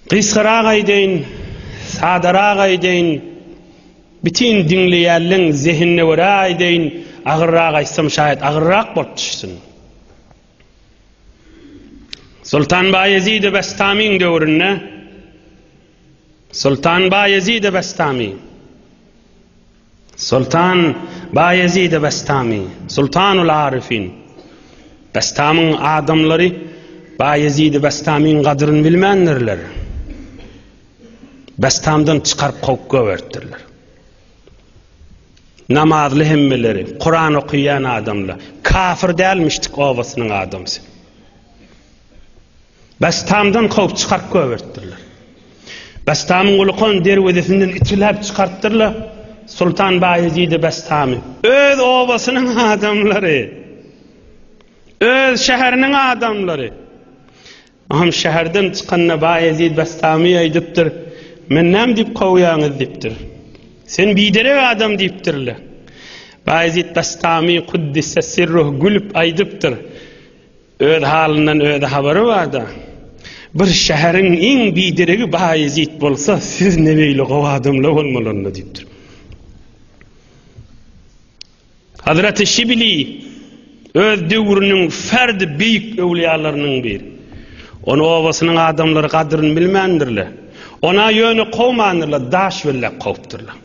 Gysgarak aýdaýyn, sadarak aýdaýyn, bitin diňleýänleň zehinine görä aýdaýyn, agyrrak aýtsam şaýat agyrrak bolup düşsün. Sultan Baýezid Bestamyň döwründe Sultan Baýezid Bestamy Sultan Baýezid Bestamy Sultanul Arifin Bestamyň adamlary Baýezid Bestamyň gadryny bilmändirler. Bestamdan çykaryp kowup goýberipdirler. Namazly hemmeleri, Kuran okaýan adamlar, kafir dälmişdik obasynyň adamsy. Bestamdan kowup çykaryp goýberipdirler. Bestamyň ulukan derwezesinden itiläp çykarypdyrlar. Sultan Baýezidi Bestamy. Öz obasynyň adamlary. Öz şäheriniň adamlary. Aham şäherden çykanda Baýezid Bestamy aýdypdyr, Men näme diýip kowýaňyz diýipdir. Sen biderek adam diýipdirler. Baýezid Bestamy kuddise sirruh gülüp aýdypdyr. Öz halyndan özi habary barda. Bir şäheriň iň bideregi Baýezid bolsa, siz ne beýle gowy adamlar bolmaly onda diýipdir. Hazreti Şibli öz döwrüniň ferdi beýik öwlüýalarynyň biri. Ony obasynyň adamlary gadryny bilmändirler. Ona ýöne kowmandyrlar, daş belläp kowupdyrlar.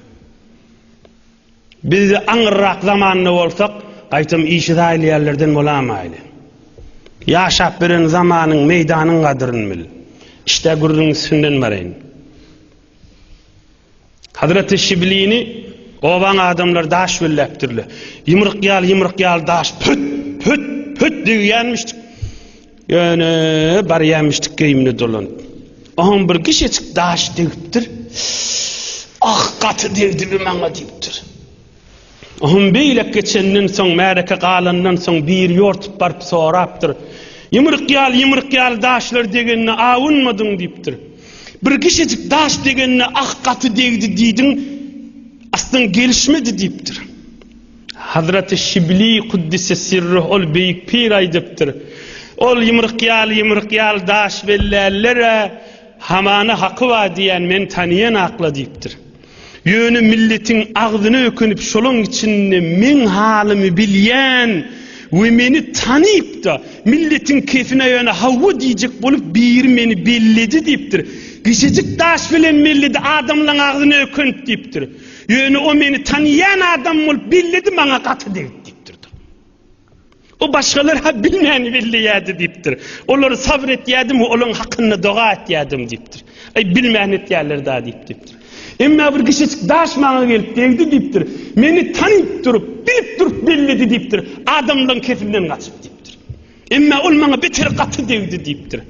Biz aňyrrak zamanda bolsak, gaýtam işi zaýlaýanlardan bolamaýly. Ýaşap beren zamanyň, meýdanyň gadryny bil. Işdä gürrüň üstünden baraýyn. Hazreti Şiblini obaň adamlary daş belläpdirler. Ýumruk ýaly, ýumruk ýaly daş püt, püt, püt degýänmişdik. Ýöne barýanmyşdyk geýimine dolanyp. Oňam bir kişejik daş degipdir. Ah, gaty degdi bi maňa diýipdir. Oňam beýlek geçenden soň, märeke galandan soň biri ýortup baryp sorapdyr. Ýumruk ýaly, ýumruk ýaly daşlar degenine awunmadyň diýipdir. Bir kişejik daş degenine ah gaty degdi diýdiň, aslyň gelişmedi diýipdir. Hazraty Şibli kuddise sirruh ol beýik pir aýdypdyr. Ol ýumruk ýaly ýumruk ýaly daş bellärler-ä, hamana haky bar diýýän meni tanyýan akla diýipdir. Ýöne milletiň agzyna ökünip şolaň içinde meň halymy bilýän we meni tanyp-da milletiň kefine ýöne hawa diýjek bolup biri meni belledi diýipdir. Kiçijik daş bilen belledi adamlaň agzyna ökünip diýipdir. Ýöne o meni tanaýan adam bolup belledi, maňa gaty degdi diýipdir. O başgalar-ha bilmäni belleýärdi diýipdir. Olary sabr etýärdim we olaryň hakynda doga etýärdim diýipdir. Aý bilmän etýärler da diýip diýipdir. Emma bir kişijik daş maňa gelip degdi diýipdir. Meni tanyp durup, bilip durup belledi diýipdir. Adamlaryň kefinden gaçyp diýipdir. Emma ol maňa beter gaty degdi diýipdir.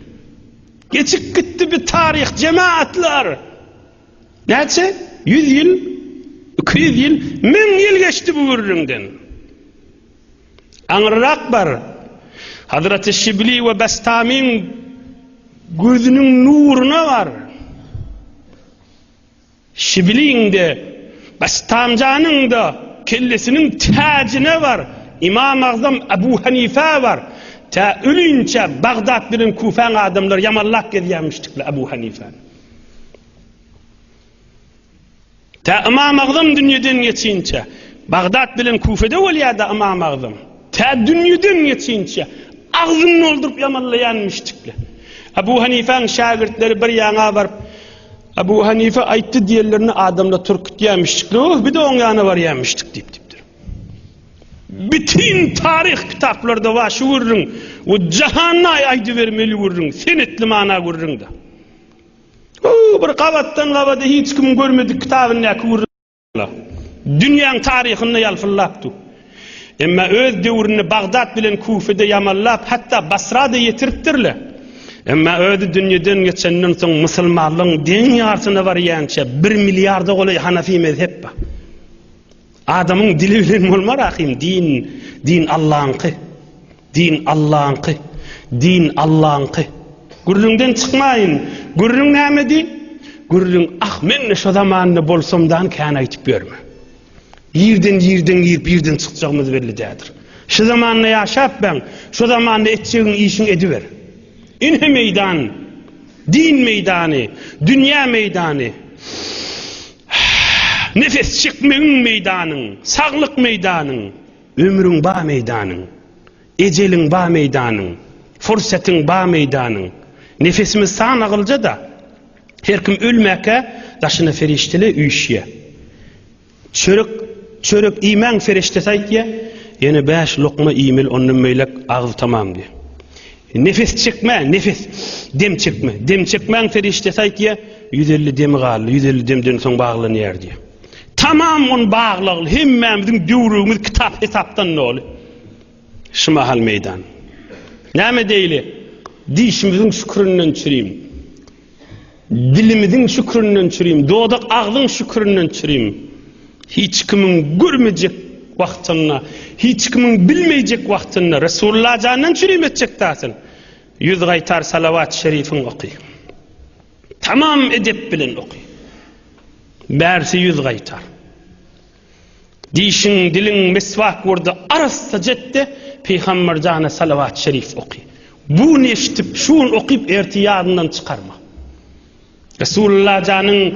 Geçip gitdi bir taryh jemaatlar. Näçe? 100 ýyl, 200 ýyl, 1000 ýyl geçdi bu gürrüňden. Aňryrak bar. Hazreti Şibli we Bestamyň gözüniň nuruna bar. Şibliň-de, Bestamjanyň-da kellesiniň täjine bar. Imam Agzam Abu Hanife bar. Tä ölinçä Bagdat bilen Kufäň adamlary ýamanlap gezýärmişdikler Abu Hanifäni. Tä Ymam Agzam dünýeden geçinçä, Bagdat bilen Kufede bolýar-da Ymam Agzam. Tä dünýeden geçinçä, agzyny dolduryp ýamanlaýan müşrikler. Abu Hanifäň şägirtleri bir ýaňa baryp, Abu Hanife aýtdy diýenlerinde adamlar türkütýär müşrikler, oh, bir-de oň ýanyna barýar müşrik diýip diýipdir. Bütin taryh kitaplarda bar şu gürrüň. We jahanda aýdybermeli gürrüň, senetli mana gürrüň-de. Bu bir gabatdan gabada hiç kimiň görmedik kitabyndaky gürrüňler. Dünýäň taryhynda ýalpyldap dur. Emma öz döwründe Bagdat bilen Kufede ýamallap, hatda Basra-da ýetiripdirler. Emma özi dünýeden geçenden soň musulmanlygyň deň ýarsyna barýança bir milliarda golaý hanafi mezhep bar. Adamyň dili bilen bolmar ahym din din Allaňky din Allaňky din Allaňky gürrüňden çykmaýyn gürrüň nämedi gürrüň ah mende şo zamanda bolsamdan kän aýtyp ýörme ýerden ýerden girip ýerden çykjagymyz belli dädir şu zamanda ýaşap ben şo zamanda etjegiň işiň ediber ine meýdan. Din meýdany, dünýä meýdany. Nefes çekmegiň meýdanyň, saglyk meýdanyň, ömrüň ba meýdanyň, ejeliň ba meýdanyň, fursatyň ba meýdanyň. Nefesimiz sanagylja-da, her kim ölmäkä daşyna ferişdeler üýşýär. Çörek, çörek iýmäň ferişdesi aýtýar, ýene bäş lokma iýmeli ondan beýläk agyz tamam diýýär. Nefes çekme, nefes, dem çekme, dem çekmäň ferişdesi aýtýar, 150 demi galdy, 150 demden soň baglanýar diýýär. Tamam on baglagly, hemmämiziň döwregimiz kitap hesapdan doly. Şu mahal meýdan. Näme deýli? Dişimiziň şükürinden çürim. Dilimiziň şükründen çürim, dodak agzyň şükründen çürim. Hiç kimiň görmejek wagtynda, hiç kimiň bilmejek wagtynda Resulullah jandan çürim etjek zaten. Yüz gaýtar salawat şerifiň oky. Tamam edep bilen oky. Bärsi yüz gaýtar. Dişiň, diliň meswak urdy arassaja etde Pygamber jana salawat şerif oky. Bu gün eşitip, şu gün okyp ertir ýadyndan çykarma. Resulullah janyň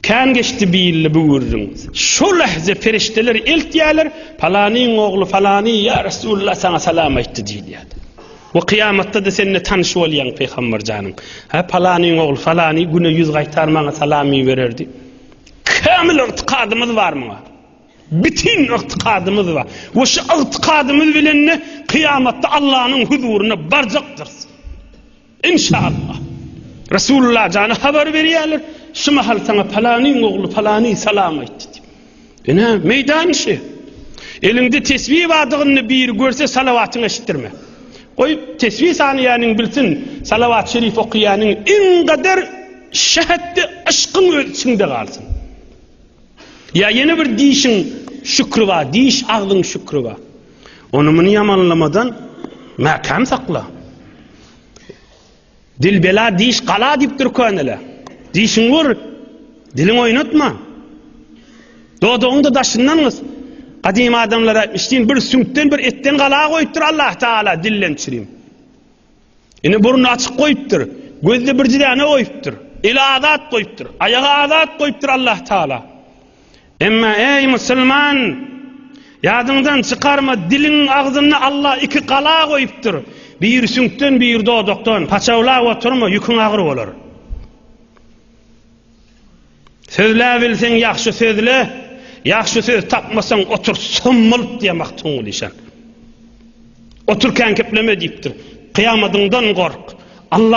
kän geçdi bir ýylda bu gürrüň. Şo lähze perişdeler eltýärler, palanyň ogly falany ýa Resulullah saňa salam aýtdy diýilýär. We kyýamatda-da sende tanyş bolýaň Pygamber janyň. Hä palanyň ogly falany güne ýüz gaýtar maňa salam ibererdi. Kämil ygtykadymyz bar muňa. Bitin ygtykadymyz bar. We şu ygtykadymyz bilen-de kyýamatda Allanyň huzuryna barjakdyrys. Inşallah. Resulullah jana habar berýärler. Şu mahal saňa palanyň ogly palany salam aýtdy diýip. Ine, meýdan işi. Eliňde tesbih bardygyny biri görse salawatyňy eşitdirme. Goý, tesbih sanaýanyň bilsin, salawat-şerif okaýanyň iň gader şähetde yşkyň öz içiňde galsyn. Ýa ýene bir dişiň şükri bar, diş agzyň şükri bar. Ony muny ýamanlamadan mäkäm sakla. Dil bela, diş gala diýipdir köneler. Dişiňi ur, diliňi oýnatma. Dodagyňy-da daşyndan gys. Gadym adamlar aýtmyş diýin, bir süňkden, bir etden gala goýupdyr Allah Taala dilden çürim. Ine burny açyk goýupdyr, gözde bir däne goýupdyr, eli azat goýupdyr, aýagy azat goýupdyr Allah Taala. Emma eý musulman, ýadyňdan çykarma, diliň agzynda Allah iki gala goýupdyr. Biri süňkden, biri dodakdan. Paçawlap oturma, ýüküň agyr bolar. Sözläbilseň ýagşy sözle, ýagşy söz tapmasaň otur sommulup diýýär Magtymguly şan. Otur kän gepleme diýipdir. Kyýamadyňdan gork. Allah.